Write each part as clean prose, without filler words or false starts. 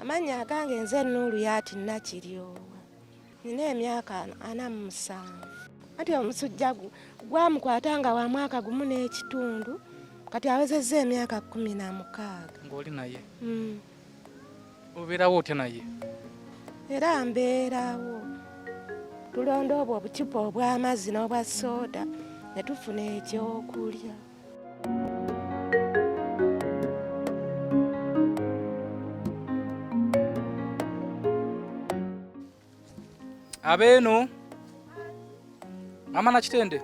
Amannya agange nze Nuulu Yaati Nakiryowa. Nina emyaka 47. Kati omusujja gwamukwata nga wa mwaka gumu n'ekitundu, kati awezezza emyaka 16. Ng'oli naye? Obeerawo otya naye? Era mbeerawo. Tulonda obwo obucupa obw'amazzi n'obwa sooda ne tufuna ekyokulya. Abeeno mama Nakitende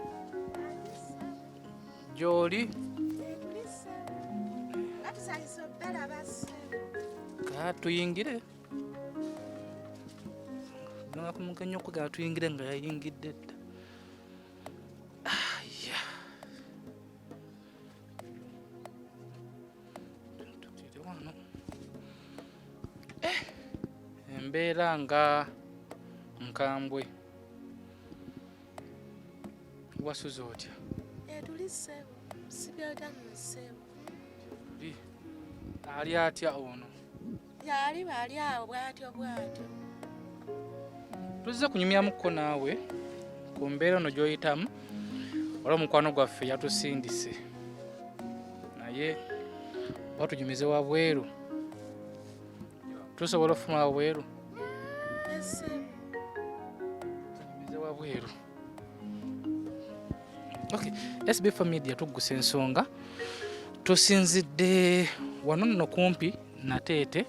gy'oli tuyingire kumugenyi okugala tuyingire nga yayingidde dda. Embeera nga nkambwe. Wasuze otya? Tuli ssebo, sibyota nno ssebo. Ali atya ono? Yali bali awo bwatyo bwatyo. Tuzze kunyumyamukko naawe ku mbeera ono gy'oyitamu, olwa omukwano gwaffe yatusindise naye oba tunyumize wabweru, tusobola okufuna wabweru? Tunyumize wabweru. Okay, SB4 Media tuggusa ensonga, tusinzidde wano nno kumpi Nateete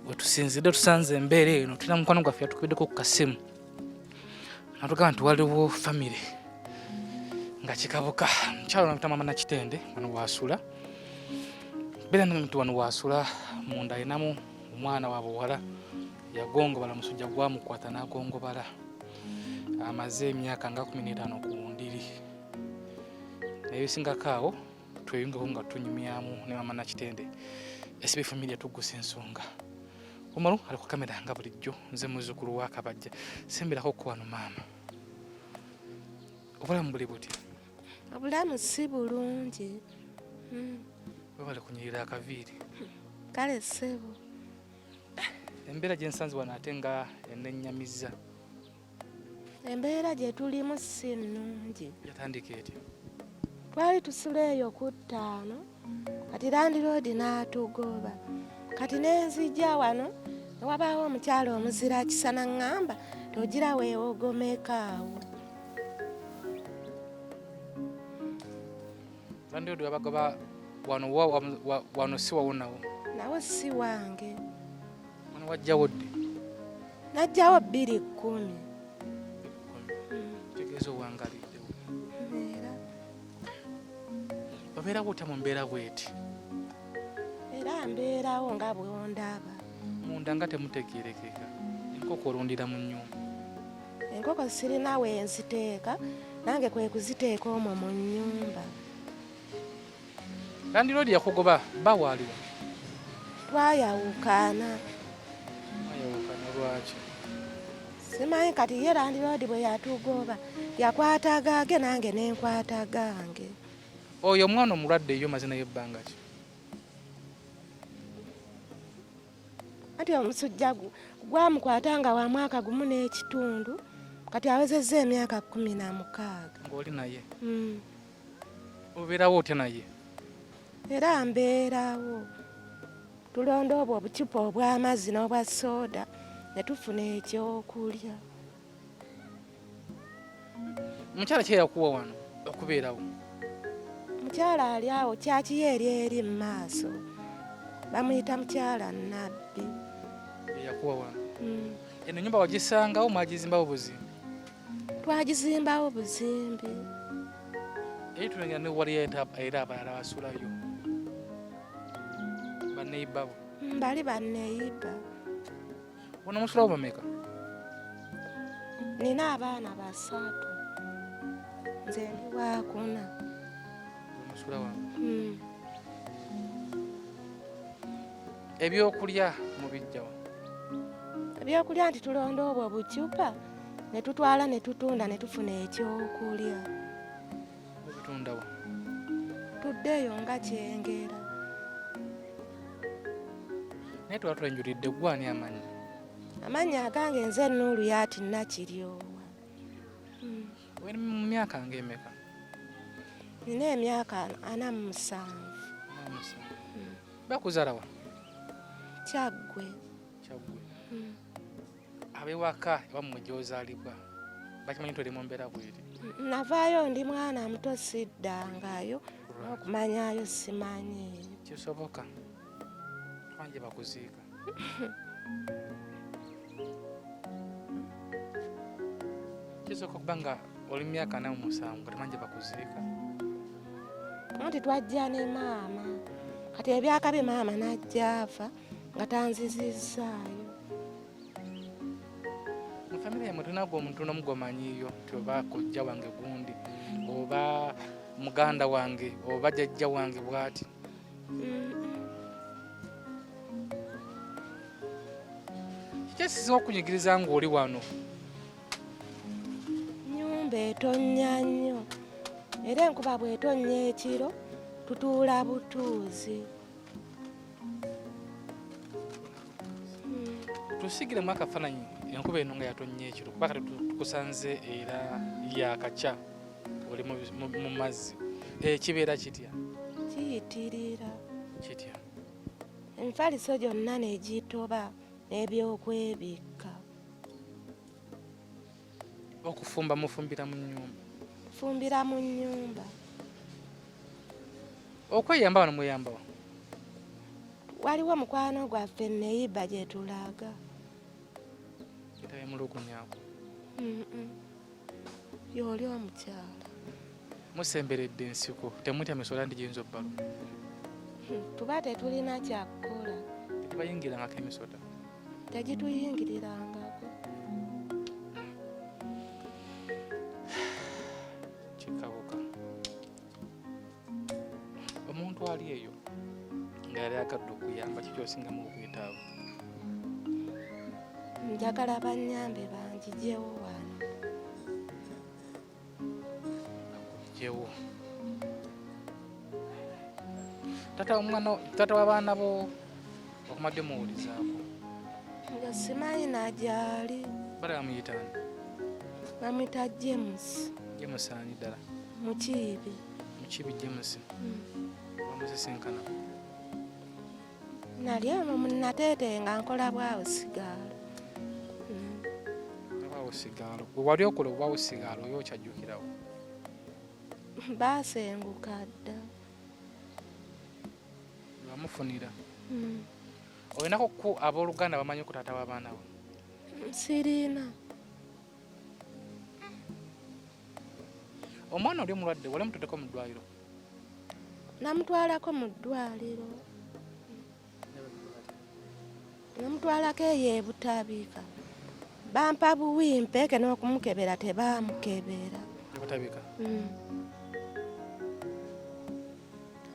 wetusinzidde, tusanze embeera eno. Tulina mukwano gwaffe yatukubiddeko ku kasimu natugamba nti waliwo famire nga kikabuka, mukyalo namuyita mama Nakitende, wano wasula beera nti wano wasula munda alinamu omwana wa buwala yagongobala, musujja gwamukwata n'agongobala, amaze emyaka nga 15 ku ndiri. Naye ebisingako awo tweyungeko nga tunyumyamu ne mama Nakitende. SB4 Media tuggusa ensonga. Umaru ali ku kamera nga bulijjo, nze muzzukulu wa Kabajja. Semberako ko wano maama. Obulamu buli butya? Obulamu si bulungi. Webale kunyirira akaviiri. Kale ssebo. Embeera gye nsanze wano ate nga enennyamizza. Embeera gye tulimu si nnungi. Yatandika etya? Twali tusula eyo ku 5, kati landiroodi n'atugoba. Kati ne nzija wano ne wabaawo omukyala omuzira kisa n'aŋŋamba togira weewogomeka awo. Landiroodi wabagoba wano, wano si wawo nawo? Nawo si wange. Wano wajjawo ddi? Najjawo 2010. Kitegeeza owangaliddewo. Era. Obeerawo otya mu mbeera bw'eti? Era mbeerawo nga bw'ondaba. Munda nga temutegeerekeka. Enkoko olundira mu nnyumba? Enkoko sirina we nziteeka, nange kwe kuziteeka omwo mu nnyumba. Landiroodi yakugoba, bba waaliwo? Twayawukana. Mwayawukana lwaki? Simanyi, kati ye landiroodi bwe yatugoba yakwata gaage nange ne nkwata gange. Oyo omwana omulwadde ye omaze naye ebbanga ki? Kati omusujja gwamukwata nga wa mwaka gumu n'ekitundu, kati awezezza emyaka 16. Ng'oli naye? Obeerawo otya naye? Era mbeerawo. Tulonda obwo obucupa obw'amazzi n'obwa sooda ne tufuna ekyokulya. Mukyala ki eyakuwa wano okubeerawo? Mukyala ali awo kyakiyo eri eri mu maaso, bamuyita mukyala Nabbi. Eyakuwa wano? Eno ennyumba wagisangawo, mwagizimbawo buzimbi? Twagizimbawo buzimbi. Eri tulengera ne waliyo era abalala basulayo banneyiba bo? Bali banneyiba. Wano musulawo bameka? Nina abaana 3, nze ndi wakuna. Musula wano? Ebyokulya mubijjawa? Ebyokulya nti tulonda obwo bucupa ne tutwala ne tutunda ne tufuna ekyokulya. Mubitundawa? Tuddeeyo nga Kyengera. Naye tuba twenjulidde, gwani amannya? Amannya agange nze Nuulu Yaati Nakiryowa. Oli mu myaka ng'emeka? Nina emyaka 47. 47. Bakuzaala wa? Kyaggwe. Kyaggwe. Ab'ewaka ewammwe gy'ozaalibwa bakimanyi nti oli mu mbeera bw'eri? Navaayo ndi mwana muto, siddangayo, n'okumanyayo simanyiiyo. Kisoboka banje bakuziika. Kisoboka okuba nga oli mu myaka 47 nga tomanyi gye bakuziika. Anti twajja ne maama, kati ebyakabi maama n'ajja afa nga tanzizizzaayo. Mu famire yammwe tulinago omuntu n'omu gw'omanyiiyo nti oba kojja wange gundi oba muganda wange oba jjajja wange bw'ati? Kiki ekisinga okukunyigiriza ng'oli wano? Nnyumba etonnya nnyo, era enkuba bw'etonnya ekiro tutuula butuuzi. Tusigiremu akafaananyi enkuba eno nga yatonnya ekiro, kuba kati tukusanze era yakakya oli mu mazzi. Kibeera kitya? Kiyitirira. Kitya? Emifaliso gyonna ne gitoba n'ebyokwebikka. Okufumba mufumbira mu nnyumba? Fumbira mu nnyumba. Okweyamba wano mweyamba wa? Waliwo mukwano gwaffe neyiba gye tulaga. Etabemulugunyaako? Y'oli omukyala. Musemberedde ensiko, temutya misota nti giyinza obbaluma? Tuba tetulina kyakukola. Tegibayingirangako emisota? Tegituyingirirangako. Kikabuka. Omuntu ali eyo nga yali agadde okuyamba, kiki osingamu obwetaavu? Njagala bannyambe banjigyewo wano. Bakugyewo. Tata omwana, tata w'abaana bo okumadde muwulizaako? Nga simanyi na gy'ali. Bala bamuyita ani? Bamuyita James. James ani ddala? Mukiibi. Mukiibi James. Bamusisinkana? Nali eno Nateete nga nkola bwawusigaalo. Bwawusigaalo. Bwe wali okola obwawusigaalo oyo okyajjukirawo? Baasenguka dda. Bamufunira. Olinako ku abooluganda bamanyi ku taata w'abaana bo? Sirina. Omwana oli omulwadde wali omututteko mu ddwaliro? Namutwalako mu ddwaliro. Namutwalako eyo e Butabika. Bampa buwimpeeke n'okumukebera tebaamukebera. E Butabika?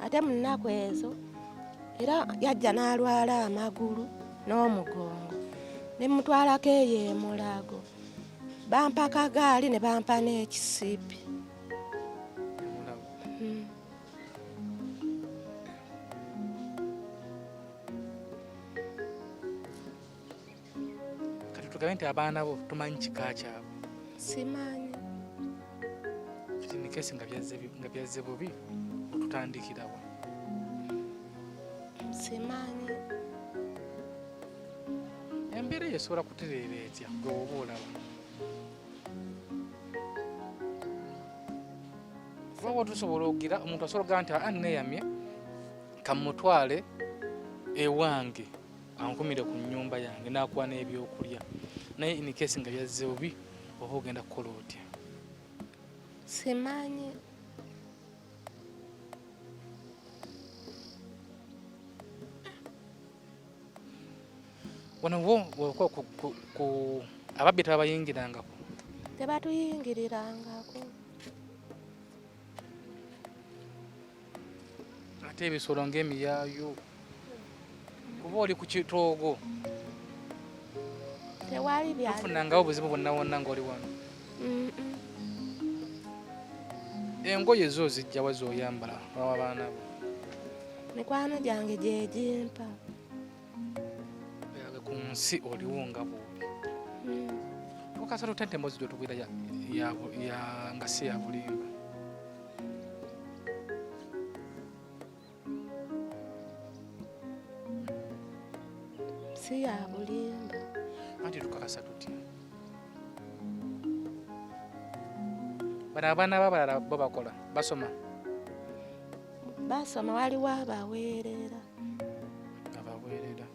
Ate mu nnaku ezo era yajja n'alwala amagulu n'omugongo. Ne mutwalako eyo e Mulago. Bampa kagaali ne bampa n'ekisipi. Kati tugambe nti abaana bo tomanyi kika kyabwe? Simanyi. Kati ni kesi nga byazze bubi, otutandikirawa? Simanyi. Embeera eyo esobola kutereera etya gwe oba olaba? Kuba tusobola okugira omuntu asobola okugamba nti aa neeyamye kamutwale ewange ankumire ku nnyumba yange n'akuwa n'ebyokulya, naye in case nga byazze bubi oba ogenda kukola otya? Simanyi. Wano wo ku ababbi tebabayingirangako? Tebatuyingirirangako. Ate ebisolo ng'emiyaayu kuba oli ku kitoogo. Tewali bya. Tofunangawo buzibu bwonna wonna ng'oli wano? Engoye zo zijja wa z'oyambala n'abaana bo? Mikwano gyange gye gimpa. nsi oliwo nga bwoli. Tukakasa tutya nti emboozi gy'otubwira nga si ya bulimba? Si ya bulimba. Anti tukakasa tutya? Bano abaana b'abalala bo bakola, basoma? Basoma, waliwo abaweerera. Abaweerera?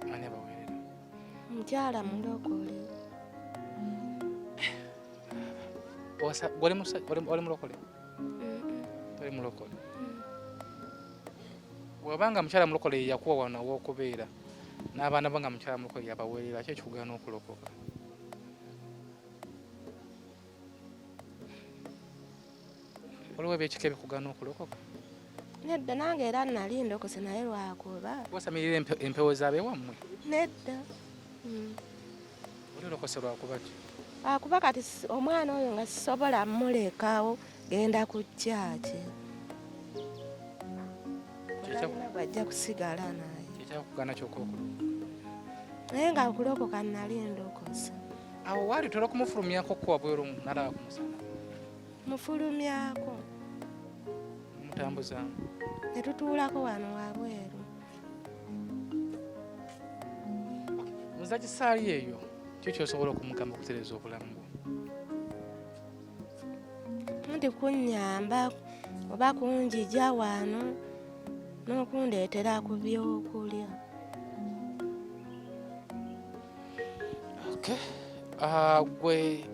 Ani abaweerera? Mukyala mulokole. Oli mulokole? Toli mulokole? Bw'obanga mukyala mulokole ye yakuwa wano aw'okubeera, n'abaana bo nga mukyala mulokole yabaweerera, ki ekikugaana okulokoka? Waliwo ebyekika ebikugaana okulokoka? Nedda, nange era nali ndokose naye lwakuba. Wasamirira empewo z'abeewammwe? Nedda. Oli olokose lwakuba ki? Lwakuba kati omwana oyo nga sisobola mmulekawo genda ku kyaki. Talina gw'ajja kusigala naye. Kyekyakugaana kyokka okulokoka? Naye nga okulokoka nali ndokose. Awo waali otera okumufulumyako ko wabweru n'alaba ku musana? Mufulumyako. Mutambuzaamu? Ne tutuulako wano wabweru. Muza kisaali eyo, ki ky'osobola okumugamba okutereeza obulamu bwo? Nti kunnyamba oba kunjija wano n'okundeetera ku byokulya. Okay. Gwe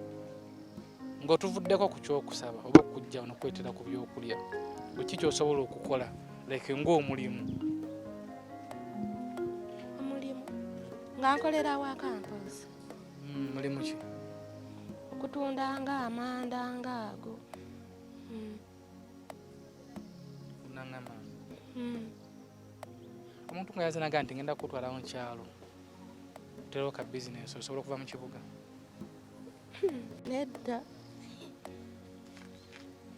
ng'otuvuddeko ku ky'okusaba oba okujja wano okuleetera ku byokulya, ki ky'osobola okukola like ng'omulimu? Omulimu nga nkolera waka mpozi. Mulimu ki? Okutunda ng'amanda ng'ago. Unang'amanda? Omuntu nga yazinaga nti ngenda kukutwalawo nkyalo oterewo ka bizinesi, osobola okuva mu kibuga? Nedda.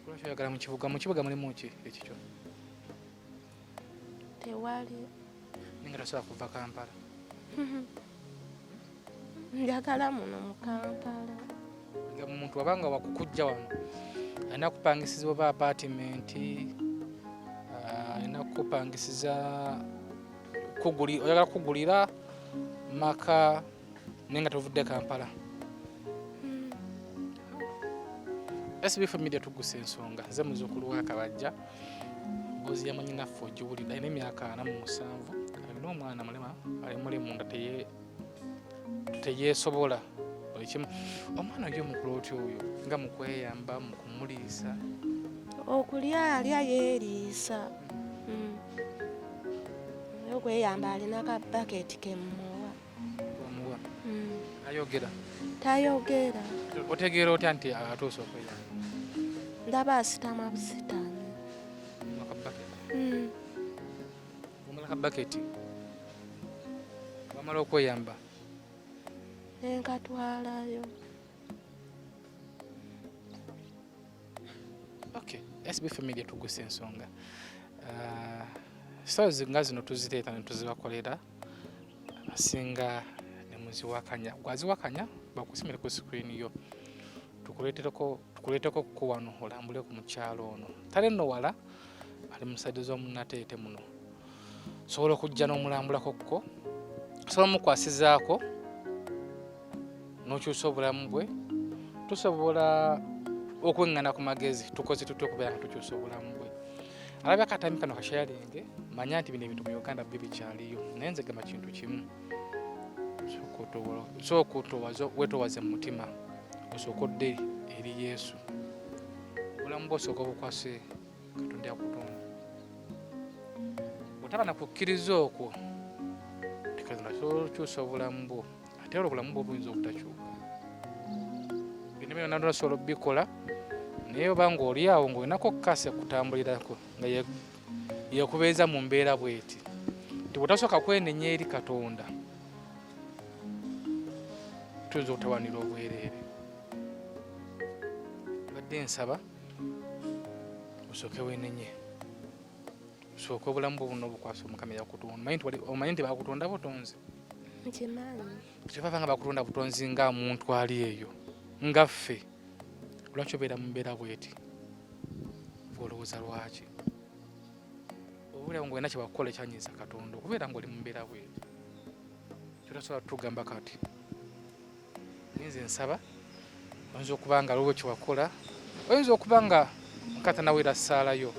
Lwaki oyagala mu kibuga? Mu kibuga mulimu ki ekikyo? Tewali. Naye nga tosobola kuva Kampala? Njagala muno mu Kampala. Nga omuntu wabanga wakukujja wano alina kupangisiza oba apaatimenti, alina kukupangisiza, oyagala kukugulira maka naye nga tovudde Kampala. SB4 Media tugusa ensonga. Nze muzzukulu wa Kabajja, mboozi ya mwannyinaffe ogiwulidde, alina emyaka 47, alina omwana mulema ali muli munda teyeesobola buli kimu. Omwana oyo omukulu otyo oyo nga mu kweyamba, mu kumuliisa? Okulya alya yeeriisa. Okweyamba alina ka baketi ke mmuwa. Omuwa? Ayogera? Tayogera. Otegeera otya nti atuuse okweyamba? Ndaba asitama busitami. Omuwa ka baketi? Omala ka baketi? Wamala okweyamba? Nenkatwalayo. Okay, SB4 Media tugusa ensonga. Stories nga zino tuzireeta ne tuzibakolera, abasinga ne muziwakanya. Gwaziwakanya bakusimire ku screen yo. Tukuleeteko ku wano olambule ku mukyalo ono. Tali nno wala, ali mu side z'omunnateete muno. Osobola okujja n'omulambulako kko, osobola omukwasizaako n'okyusa obulamu bwe. Tusobola okweŋŋana ku magezi, tukoze tutya okubeera nga tukyusa obulamu bwe. Alabye akatambi kano kasharinge, manya nti bino ebintu mu Uganda byo bikyaliyo. Naye nze gamba kintu kimu, sooka weetoowaze mu mutima, osooke odde eri Yesu. Obulamu bwo osooka obukwase Katonda yakutonda. Bw'otaba na kukkiriza okwo, Katonda asobola okukyusa obulamu bwo, ate era obulamu bwo buyinza obutakyuka. Bino byonna osobola okubikola, naye oba ng'oli awo ng'olinako kkaasi ekutambulirako nga yekubeeza mu mbeera bw'eti, nti bw'otasooka kwenenya eri Katonda, tuyinza okutawaanira obwereere. Mbadde nsaba osooke weenenye, Sooka obulamu bwo buno obukwasa Omukama eyakutonda. Omanyi nti wali omanyi nti bakutonda butonzi? Nkimanyi. Tebaba nga bakutonda butonzi nga muntu ali eyo nga ffe. Lwaki obeera mu mbeera bweti? Olowooza lwaki? Obeera ng'olina kye bakukola ekyanyiiza Katonda okubeera ng'oli mu mbeera bweti. Kyotasobola tugamba kati. Nze nsaba oyinza okuba nga waliwo kyewakola, oyinza okuba nga nkata nawera ssaala yo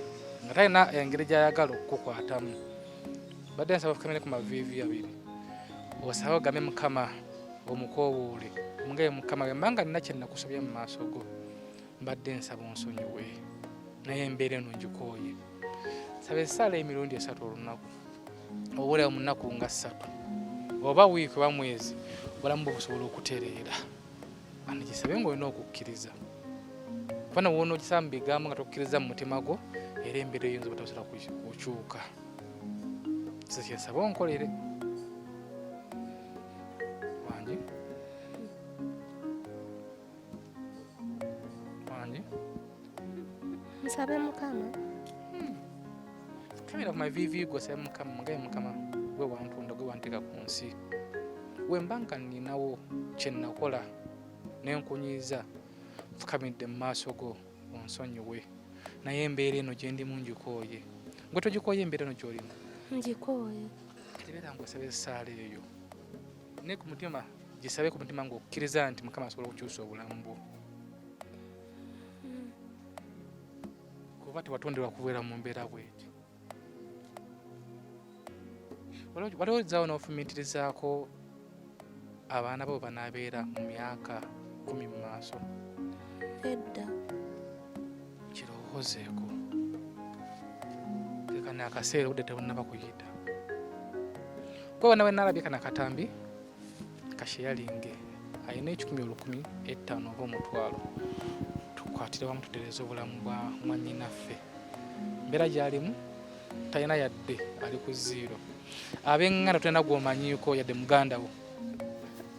nga talina engeri gy'ayagala okukukwatamu. Badde nsaba ofukamire ku maviivi abiri osabe ogambe Mukama omukoowoole omugambe Mukama bwe mba nga nina kye nakusobya mu maaso go mbadde nsaba onsonyiwe naye embeera eno ngikooye. Saba essaala emirundi esatu olunaku. Obuulira mu nnaku nga ssatu oba wiiki oba mwezi obulamu bwo busobola okutereera. Ano kisabe ng'olina okukkiriza kuba nawe onookisaba mu bigambo nga tokkiriza mu mutima gwo era embeera eyinza obutasobola kukyuka. Kisa kyensaba onkolere wangi wangi nsabe Mukama. Kamera ku maviivi go sabe Mukama, mugabe Mukama gwe wantonda gwe wanteeka ku nsi we mba nga nninawo kye nakola ne nkunyiiza nfukamidde mu maaso go onsonyiwe naye embeera eno gye ndimu ngikooye. Gwe togikooye embeera eno gy'olimu? Ngikooye. Kati beera ng'osaba essaala eyo naye ku mutima gisabe ku mutima ng'okkiriza nti Mukama asobola okukyusa obulamu bwo. Kuba tewatonderwa kubeera mu mbeera bweti. Waliwo zzaawo n'ofumiitirizaako abaana bo banaabeera mu myaka 10 mu maaso? Nedda. Kirowoozeeko. Kano akaseera obudde tebunnaba kuyita. Kuba bonna bwe naalabye kano akatambi kasheyalinge alina 100 1,000 5 oba 500 tukwatire wamu tutereeze obulamu bwa mwannyinaffe. Mbeera gy'alimu talina yadde ali ku zero. Ab'eŋŋanda tolina gw'omanyiiko yadde muganda wo.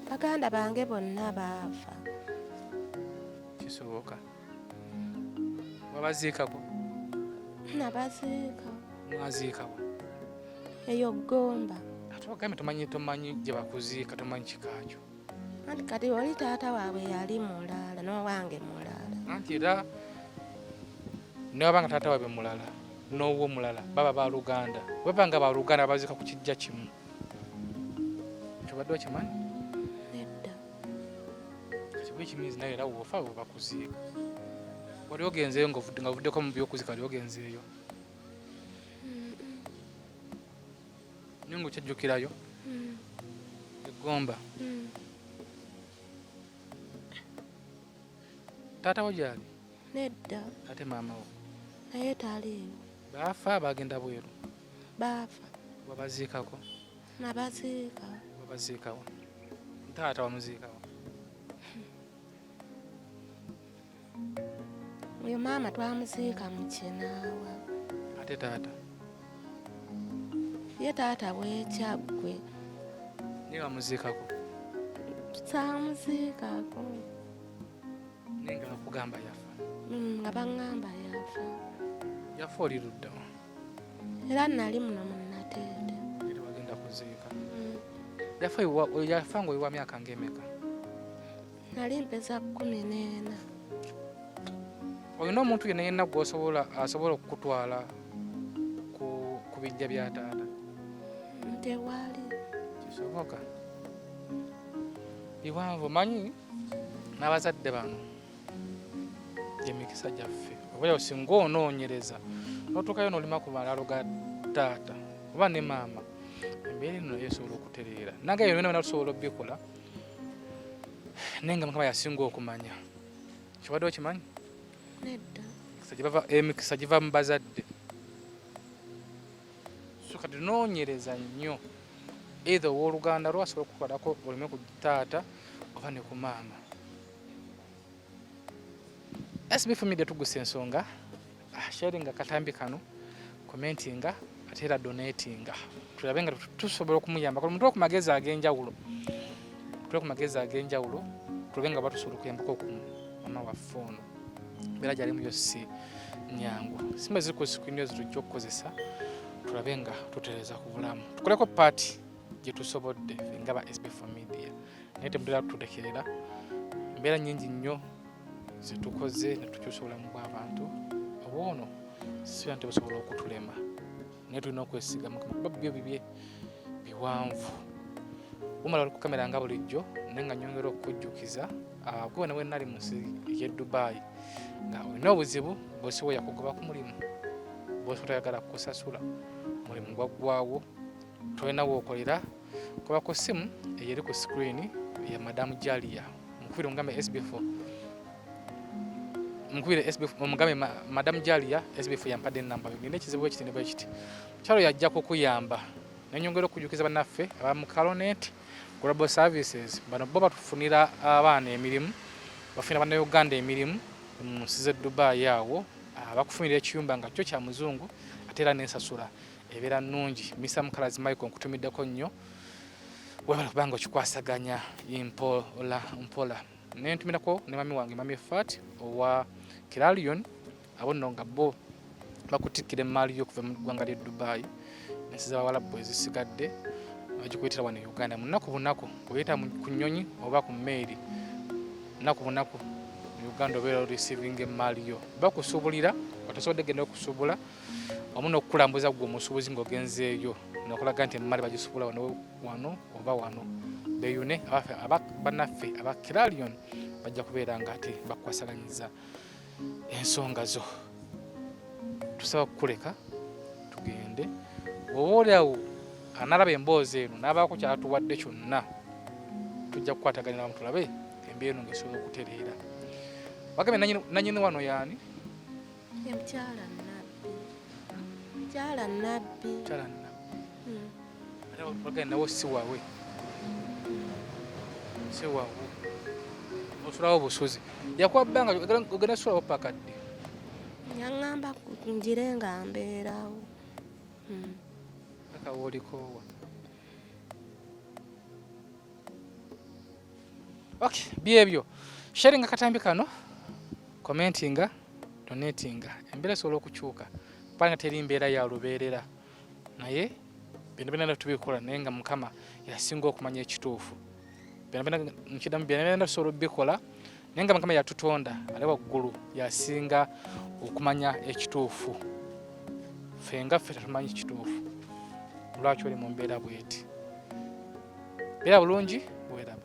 Baganda bange bonna baafa. Kisoboka. Wabaziikako? Nabaziika. Mwaziikawa? Eyo Ggomba. Ate ogambye tomanyi tomanyi gye bakuziika tomanyi kika kyo. Anti kati oli taata waabwe yali mulala n'owange mulala. Anti era ne waba nga taata waabwe mulala n'owuwo mulala baba baluganda. Baba nga baluganda baziika ku kijja kimu. Kyobadde okimanyi? Nedda. Kati which means naye era woofa we bakuziika. Wali ogenzeeyo nga ovuddeko mu by'okuziika wali ogenzeeyo? Naye ng'okyajjukirayo? Eggomba. Taata wo gy'ali? Nedda. Ate maama wo? Naye taliiwo. Baafa baagenda bweru? Baafa. Wabaziikako? Nabaziika. Wabaziikawa? Taata wamuziikawa? Oyo maama twamuziika mu Kinaawa. Ate taata? Ye taata w'Ekyaggwe. Naye wamuziikako? Saamuziikako. Naye nga bakugamba yafa? Nga baŋŋamba yafa. Yafa oli ludda wa? Era nali muno mu Nateete. Era wagenda kuziika? Yafa ng'oli wa myaka ng'emeka? Nali mpeza 14. Olina omuntu yenna yenna gw'osobola asobola okukutwala ku bijja bya taata? Tewali. Kisoboka. Biwanvu manyi n'abazadde bano gy'emikisa gyaffe. Oba singa onoonyereza n'otuukayo n'olima ku malaalo ga taata oba ne maama, embeera eno nayo esobola okutereera. Nange ebyo byonna tusobola okubikola naye nga Mukama yasinga okumanya. Kibadde okimanyi? Nedda. Emikisa giva mu bazadde. So kati noonyereza nnyo either owooluganda lwo asobola okukutwalako olime ku taata oba ne ku maama. SB Media tugusa ensonga, sharinga akatambi kano, commentinga ate era donatinga. Tulabe nga tusobola okumuyamba. Omuntu ku magezi ag'enjawulo. Tulabe ku magezi ag'enjawulo, tulabe nga batusobola okuyambako ku mama waffe ono. Embeera gy'alimu yo si nnyangu. Simba ziri ku screen ezo tujja okukozesa. Tulabe nga tutereeza ku bulamu, tukoleko paati gye tusobodde ffe nga ba SB4 Media, naye temutera kutulekerera. Embeera nnyingi nnyo zetukoze ne tukyusa obulamu bw'abantu. Obwono sira nti busobola okutulema, naye tulina okwesiga Mukama kuba byo bibye biwanvu. Bumala oli ku kamera nga bulijjo, naye nga nyongera okukujjukiza gwe wena wena ali mu nsi ey'e Dubai nga olina obuzibu, bosi wo yakugoba ku mulimu, bosi wo tayagala kukusasula, mulimu gwaggwawo, tolina wookolera, kuba ku ssimu eyo eri ku screen ya Madamu Jalia, mukubire omugambe SB4, mukubire SB4 omugambe Madamu Jalia SB4 yampadde enamba yo, nina ekizibu ekiti ne bwe kiti, mukyalo yajja kukuyamba. Nenyongera okujjukiza bannaffe aba Mucalonet Global Services, bano bo batufunira abaana emirimu, bafunira bannayuganda emirimu mu nsi z'e Dubai awo, bakufunira ekiyumba nga kyo kya muzungu, ate era n'ensasula ebeera nnungi. Mr Mukalazi Michael, nkutumiddeko nnyo, webale kubanga okikwasaganya mpola mpola. Nentumirako ne mami wange Mami Fat owa Kiralion, abo nno nga bo bakutikkira emmaali yo okuva mu ggwanga ly'e Dubai n'ensi z'Abawalabu ezisigadde, bagikuyitira wano e Uganda mu nnaku bunaku, oyita ku nnyonyi oba ku mmeeri, nnaku bunaku mu Uganda obeera receiving emmaali yo. Bakusuubulira otasobodde genda okusuubula wamu n'okukulambuza ggwe omusuubuzi ng'ogenzeeyo nokulaga nti emmaali bagisuubula wano wano oba wano. Beeyune bannaffe aba Kiralion, bajja kubeera nga ate bakukwasaganyiza ensonga zo. Tusaba kukuleka tugende, oba oli awo analaba emboozi eno n'abaako kyatuwadde kyonna, tujja kukwataganira wamu tulabe embeera eno ng'esobola okutereera. Wagambye nanyini wano yaani? Ye mukyala Nabbi. Mukyala Nabbi. Mukyala Nabbi. Ate wagambye nawo si wawe, si wawo, osulawo busuzi. Yakuwa bbanga ogenda sulawo paka ddi? Yaŋŋamba ngire nga mbeerawo. Paka woolikoowa. Okay, byebyo. Sharinga katambi kano, commentinga, donatinga. Embeera esobola okukyuka kubanga teri mbeera ya lubeerera, naye byonna byonna tubikola, naye nga Mukama yasinga okumanya ekituufu. Byonna byonna nkidamu, byonna byonna tusobola okubikola, naye nga Mukama yatutonda ali waggulu yasinga okumanya ekituufu. Ffe nga ffe tetumanyi kituufu lwaki oli mu mbeera bweti. Beera bulungi, weeraba.